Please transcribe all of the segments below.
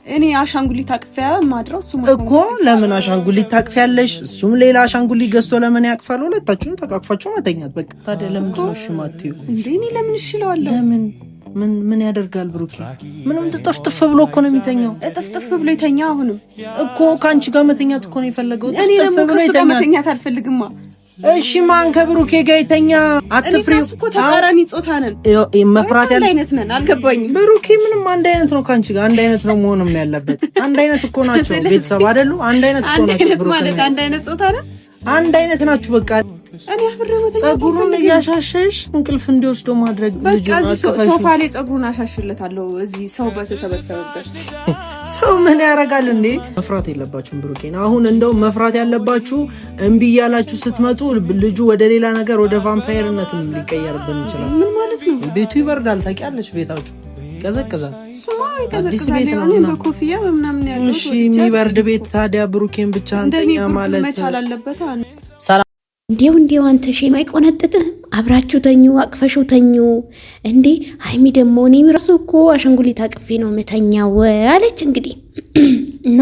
እኔ አሻንጉሊት አቅፌ ማድረው እሱ እኮ ለምን አሻንጉሊት ታቅፊያለሽ? እሱም ሌላ አሻንጉሊት ገዝቶ ለምን ያቅፋል? ሁለታችሁም ተቃቅፋችሁ መተኛት በቃ። ታዲያ ለምንድን ነው እሺ የማትይው እንዴ? እኔ ለምን እሺ እለዋለሁ? ለምን ምን ምን ያደርጋል ብሩኬ? ምንም ጥፍጥፍ ብሎ እኮ ነው የሚተኛው። እጥፍጥፍ ብሎ ይተኛ። አሁንም እኮ ከአንቺ ጋር መተኛት እኮ ነው የፈለገው። እኔ ደግሞ ጥፍጥፍ ብሎ ከእሱ ጋር ይተኛል። መተኛት አልፈልግማ። እሺ ማን ከብሩኬ ጋር ይተኛ? እኔ አትፍሪ። እሱ እኮ ተቃራኒ ጾታ ነን። መፍራት አንድ ያለ አይነት ነን። አልገባኝም። ብሩኬ ምንም አንድ አይነት ነው ከአንቺ ጋር አንድ አይነት ነው መሆንም ያለበት። አንድ አይነት እኮ ናቸው ቤተሰብ አይደሉ? አንድ አይነት እኮ አንድ ናቸው አይነት ብሩኬ። ማለት አንድ አይነት ጾታ ነን። አንድ አይነት ናችሁ በቃ። እኔ አብሬው መተኛት ጸጉሩን አልፈልግም። እያሻሸሽ እንቅልፍ እንዲወስደው ማድረግ በቃ ልጁን እዚህ አቅፈሽው። ሶፋ ላይ ጸጉሩን አሻሽለታለሁ። እዚህ ሰው በተሰበሰበበት ሰው ምን ያደርጋል እንዴ? መፍራት የለባችሁም ብሩኬን። አሁን እንደውም መፍራት ያለባችሁ እምቢ እያላችሁ ስትመጡ ልጁ ወደ ሌላ ነገር ወደ ቫምፓየርነትም ሊቀየርብን ይችላል። ምን ማለት ነው? ቤቱ ይበርዳል፣ ታውቂያለሽ። ቤታችሁ ይቀዘቅዛል። እሱማ አዲስ ይቀዘቅዛል። ቤት ነው እኔ እና በኮፍያ በምናምን ያለው እሺ፣ የሚበርድ ቤት ታዲያ ብሩኬን ብቻ እንደኔ አንተኛ ብርድ ማለት መቻል አለበት። እንዴው እንዴው አንተ shame አይቆነጥጥህም? አብራችሁ ተኙ፣ አቅፈሽው ተኙ። እንዴ ሀይሚ ደግሞ እኔም ራሱ እኮ አሻንጉሊት አቅፌ ነው ምተኛው አለች። እንግዲህ እና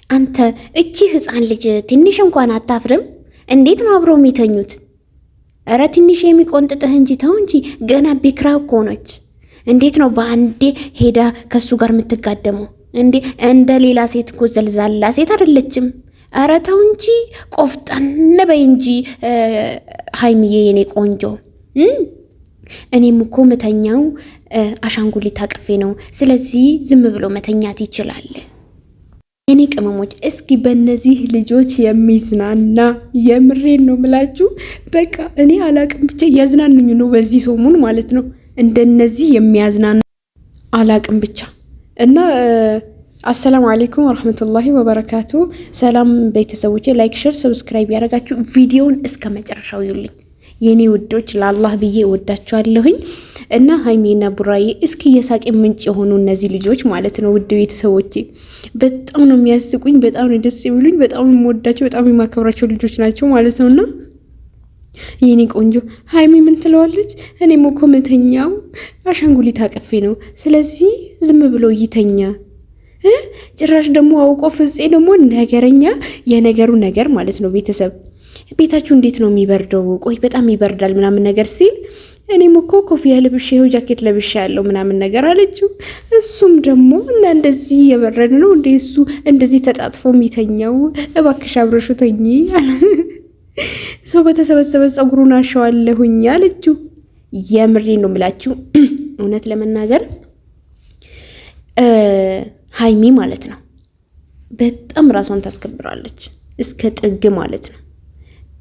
አንተ እቺ ህፃን ልጅ ትንሽ እንኳን አታፍርም? እንዴት ነው አብረው የሚተኙት? እረ ትንሽ የሚቆንጥጥህ እንጂ ተው እንጂ፣ ገና ቢክራ እኮ ነች። እንዴት ነው በአንዴ ሄዳ ከሱ ጋር የምትጋደመው? እንዴ እንደ ሌላ ሴት እኮ ዘልዛላ ሴት አይደለችም። ኧረ ተው እንጂ ቆፍጠን በይ እንጂ ሀይሚዬ የኔ ቆንጆ። እኔም እኮ መተኛው አሻንጉሊት አቅፌ ነው። ስለዚህ ዝም ብሎ መተኛት ይችላል። የኔ ቅመሞች እስኪ በእነዚህ ልጆች የሚዝናና የምሬን ነው ምላችሁ። በቃ እኔ አላቅም ብቻ እያዝናኑኝ ነው በዚህ ሰሞን ማለት ነው። እንደነዚህ የሚያዝናና አላቅም ብቻ እና አሰላሙ አሌይኩም ወረህመቱላሂ ወበረካቱ። ሰላም ቤተሰቦቼ፣ like፣ share፣ subscribe ያደረጋችሁ ቪዲዮውን እስከ መጨረሻው ይውልኝ የኔ ውዶች፣ ለአላህ ብዬ እወዳችኋለሁኝ። እና ሀይሚና ቡራዬ እስኪ የሳቄ ምንጭ የሆኑ እነዚህ ልጆች ማለት ነው። ውድ ቤተሰቦቼ በጣም ነው የሚያስቁኝ፣ በጣም ነው ደስ የሚሉኝ፣ በጣም ነው የምወዳቸው፣ በጣም የማከብራቸው ልጆች ናቸው ማለት ነው። እና የኔ ቆንጆ ሀይሚ ምን ትለዋለች? እኔም እኮ መተኛው አሻንጉሊት አቅፌ ነው፣ ስለዚህ ዝም ብሎ ይተኛ። ጭራሽ ደግሞ አውቆ ፍፄ ደግሞ ነገረኛ፣ የነገሩ ነገር ማለት ነው። ቤተሰብ ቤታችሁ እንዴት ነው የሚበርደው? ቆይ በጣም ይበርዳል ምናምን ነገር ሲል እኔም እኮ ኮፍያ ለብሼ ይኸው ጃኬት ለብሼ ያለው ምናምን ነገር አለችው። እሱም ደግሞ እና እንደዚህ የበረደ ነው እንደ እሱ እንደዚህ ተጣጥፎ የሚተኛው፣ እባክሽ አብረሹ ተኚ፣ ሰው በተሰበሰበ ጸጉሩን አሸዋለሁኝ አለችው። የምሬ ነው የምላችሁ እውነት ለመናገር ሀይሚ ማለት ነው በጣም ራሷን ታስከብራለች እስከ ጥግ ማለት ነው።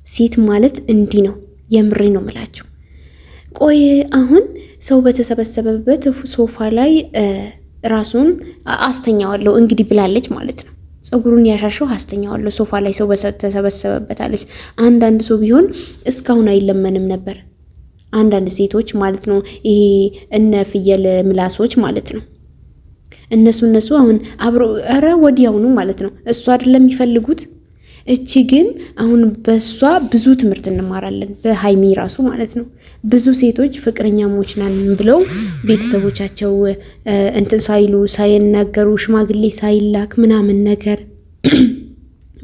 ሴት ማለት እንዲህ ነው። የምሬ ነው የምላችሁ። ቆይ አሁን ሰው በተሰበሰበበት ሶፋ ላይ ራሱን አስተኛዋለሁ እንግዲህ ብላለች ማለት ነው። ጸጉሩን ያሻሸው አስተኛዋለሁ ሶፋ ላይ ሰው በተሰበሰበበት አለች። አንዳንድ ሰው ቢሆን እስካሁን አይለመንም ነበር። አንዳንድ ሴቶች ማለት ነው፣ ይሄ እነ ፍየል ምላሶች ማለት ነው። እነሱ አሁን አብሮ ኧረ ወዲያውኑ ማለት ነው እሱ አይደለም የሚፈልጉት። እቺ ግን አሁን በሷ ብዙ ትምህርት እንማራለን፣ በሀይሚ ራሱ ማለት ነው። ብዙ ሴቶች ፍቅረኛሞች ነን ብለው ቤተሰቦቻቸው እንትን ሳይሉ ሳይናገሩ ሽማግሌ ሳይላክ ምናምን ነገር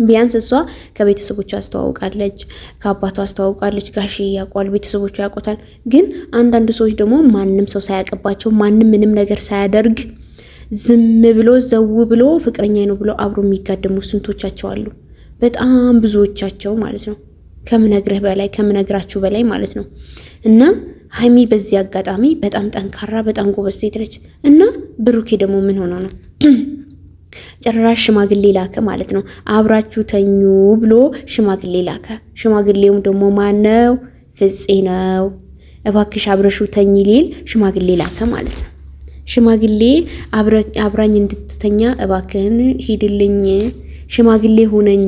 ቢያንስ እሷ ከቤተሰቦቿ አስተዋውቃለች፣ ከአባቷ አስተዋውቃለች፣ ጋሼ ያውቋል፣ ቤተሰቦቿ ያውቁታል። ግን አንዳንድ ሰዎች ደግሞ ማንም ሰው ሳያውቅባቸው ማንም ምንም ነገር ሳያደርግ ዝም ብሎ ዘው ብሎ ፍቅረኛ ነው ብሎ አብሮ የሚጋደሙ ስንቶቻቸው አሉ። በጣም ብዙዎቻቸው ማለት ነው። ከምነግርህ በላይ ከምነግራችሁ በላይ ማለት ነው። እና ሀይሚ በዚህ አጋጣሚ በጣም ጠንካራ በጣም ጎበዝ ሴት ነች። እና ብሩኬ ደግሞ ምን ሆኖ ነው ጭራሽ ሽማግሌ ላከ ማለት ነው። አብራችሁ ተኙ ብሎ ሽማግሌ ላከ። ሽማግሌውም ደግሞ ማነው? ፍፄ ነው። እባክሽ አብረሹ ተኝ ሊል ሽማግሌ ላከ ማለት ነው። ሽማግሌ አብራኝ እንድትተኛ እባክህን ሂድልኝ ሽማግሌ ሆነኝ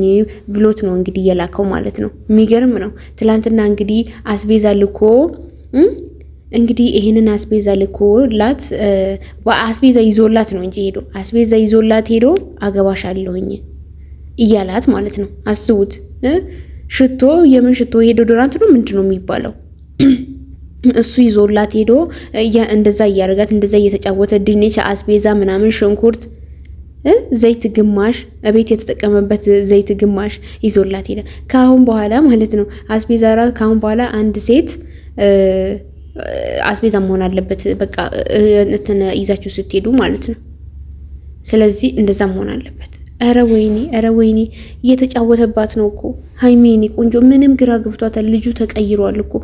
ብሎት ነው እንግዲህ የላከው ማለት ነው። የሚገርም ነው። ትላንትና እንግዲህ አስቤዛ ልኮ እንግዲህ ይሄንን አስቤዛ ልኮላት አስቤዛ ይዞላት ነው እንጂ ሄዶ አስቤዛ ይዞላት ሄዶ አገባሽ አለሁኝ እያላት ማለት ነው። አስቡት። ሽቶ የምን ሽቶ ይሄ deodorant ነው ምንድን ነው የሚባለው? እሱ ይዞላት ሄዶ እንደዛ እያደረጋት እንደዛ እየተጫወተ ድንች፣ አስቤዛ ምናምን ሽንኩርት ዘይት ግማሽ እቤት የተጠቀመበት ዘይት ግማሽ ይዞላት ሄደ። ከአሁን በኋላ ማለት ነው አስቤዛ ከአሁን በኋላ አንድ ሴት አስቤዛ መሆን አለበት። በቃ እንትን ይዛችሁ ስትሄዱ ማለት ነው። ስለዚህ እንደዛ መሆን አለበት። ኧረ ወይኔ፣ ኧረ ወይኔ፣ እየተጫወተባት ነው እኮ ሀይሚ የኔ ቆንጆ። ምንም ግራ ገብቷታል። ልጁ ተቀይሯል እኮ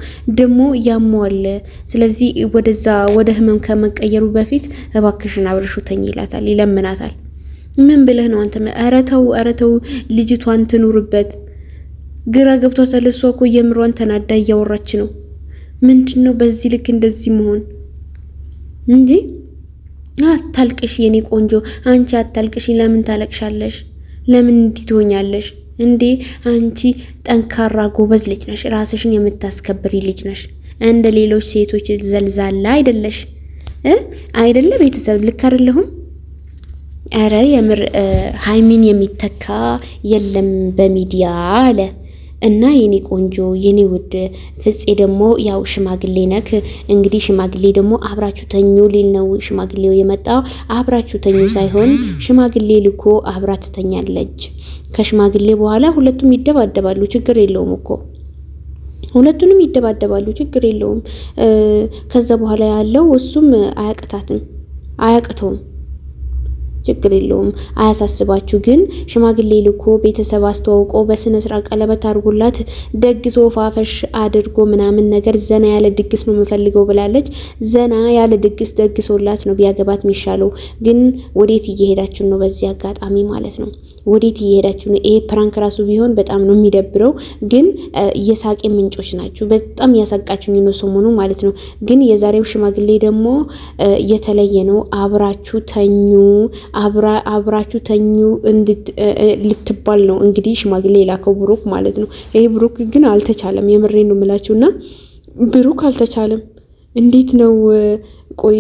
ደግሞ ያመዋል። ስለዚህ ወደዛ ወደ ህመም ከመቀየሩ በፊት እባክሽን አብረሽው ተኝ ይላታል፣ ይለምናታል። ምን ብለህ ነው አንተ? ኧረ ተው፣ ኧረ ተው፣ ልጅቷን ትኑርበት። ግራ ገብቷታል። እሷ እኮ የምሯን ተናዳ እያወራች ነው። ምንድን ነው በዚህ ልክ እንደዚህ መሆን እንዴ? አታልቅሽ የኔ ቆንጆ፣ አንቺ አታልቅሽ። ለምን ታለቅሻለሽ? ለምን እንዲህ ትሆኛለሽ እንዴ? አንቺ ጠንካራ ጎበዝ ልጅ ነሽ። ራስሽን የምታስከብሪ ልጅ ነሽ። እንደ ሌሎች ሴቶች ዘልዛላ አይደለሽ አይደለ? ቤተሰብ ልክ አይደለሁም? ኧረ የምር ሀይሚን የሚተካ የለም በሚዲያ አለ። እና የኔ ቆንጆ የኔ ውድ ፍፄ ደግሞ ያው ሽማግሌ ነክ እንግዲህ ሽማግሌ ደግሞ አብራችሁ ተኙ ሊል ነው ሽማግሌው የመጣው። አብራችሁ ተኙ ሳይሆን ሽማግሌ ልኮ አብራ ትተኛለች። ከሽማግሌ በኋላ ሁለቱም ይደባደባሉ፣ ችግር የለውም እኮ ሁለቱንም ይደባደባሉ፣ ችግር የለውም። ከዛ በኋላ ያለው እሱም አያቅታትም አያቅተውም። ችግር የለውም አያሳስባችሁ። ግን ሽማግሌ ልኮ ቤተሰብ አስተዋውቆ በስነ ስርዓት ቀለበት አድርጎላት ደግሶ ፋፈሽ አድርጎ ምናምን ነገር ዘና ያለ ድግስ ነው የምፈልገው ብላለች። ዘና ያለ ድግስ ደግሶላት ነው ቢያገባት የሚሻለው። ግን ወዴት እየሄዳችሁ ነው? በዚህ አጋጣሚ ማለት ነው ወዴት እየሄዳችሁ ነው? ይሄ prank ራሱ ቢሆን በጣም ነው የሚደብረው። ግን የሳቄ ምንጮች ናችሁ። በጣም ያሳቃችሁኝ ነው ሰሞኑ ማለት ነው። ግን የዛሬው ሽማግሌ ደግሞ የተለየ ነው። አብራችሁ ተኙ፣ አብራችሁ ተኙ ልትባል ነው እንግዲህ ሽማግሌ የላከው ብሩክ ማለት ነው። ይሄ ብሩክ ግን አልተቻለም። የምሬን ነው የምላችሁና ብሩክ አልተቻለም። እንዴት ነው ቆይ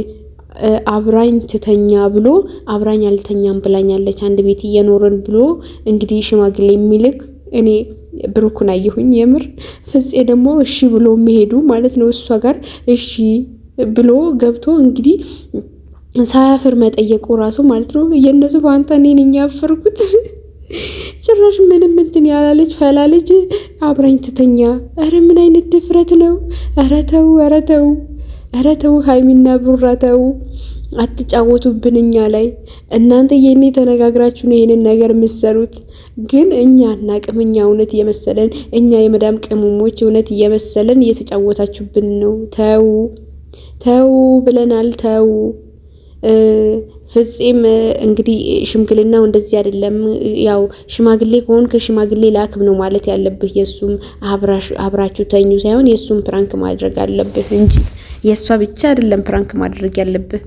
አብራኝ ትተኛ ብሎ አብራኝ አልተኛም ብላኛለች፣ አንድ ቤት እየኖርን ብሎ እንግዲህ ሽማግሌ የሚልክ እኔ ብሩክን አየሁኝ። የምር ፍፄ ደግሞ እሺ ብሎ የሚሄዱ ማለት ነው እሷ ጋር እሺ ብሎ ገብቶ እንግዲህ ሳያፍር መጠየቁ ራሱ ማለት ነው። የእነሱ በአንተ እኔ ነኝ ያፈርኩት። ጭራሽ ምንም እንትን ያላለች ፈላለች አብራኝ ትተኛ። ኧረ ምን አይነት ድፍረት ነው? ኧረ ተው፣ ኧረ ተው። ኧረ ተው ሀይሚና ቡራ ተው፣ አትጫወቱብን እኛ ላይ። እናንተ የኔ ተነጋግራችሁ ነው ይሄንን ነገር የምትሰሩት፣ ግን እኛ አናቅም። እኛ እውነት እየመሰለን እኛ የመዳም ቅመሞች እውነት እየመሰለን እየተጫወታችሁብን ነው። ተው ተው ብለናል። ተው ፍፄም እንግዲህ ሽምግልናው እንደዚህ አይደለም። ያው ሽማግሌ ከሆን ከሽማግሌ ላክም ነው ማለት ያለብህ። የእሱም አብራችሁ ተኙ ሳይሆን የእሱም prank ማድረግ አለብህ እንጂ የእሷ ብቻ አይደለም prank ማድረግ ያለብህ።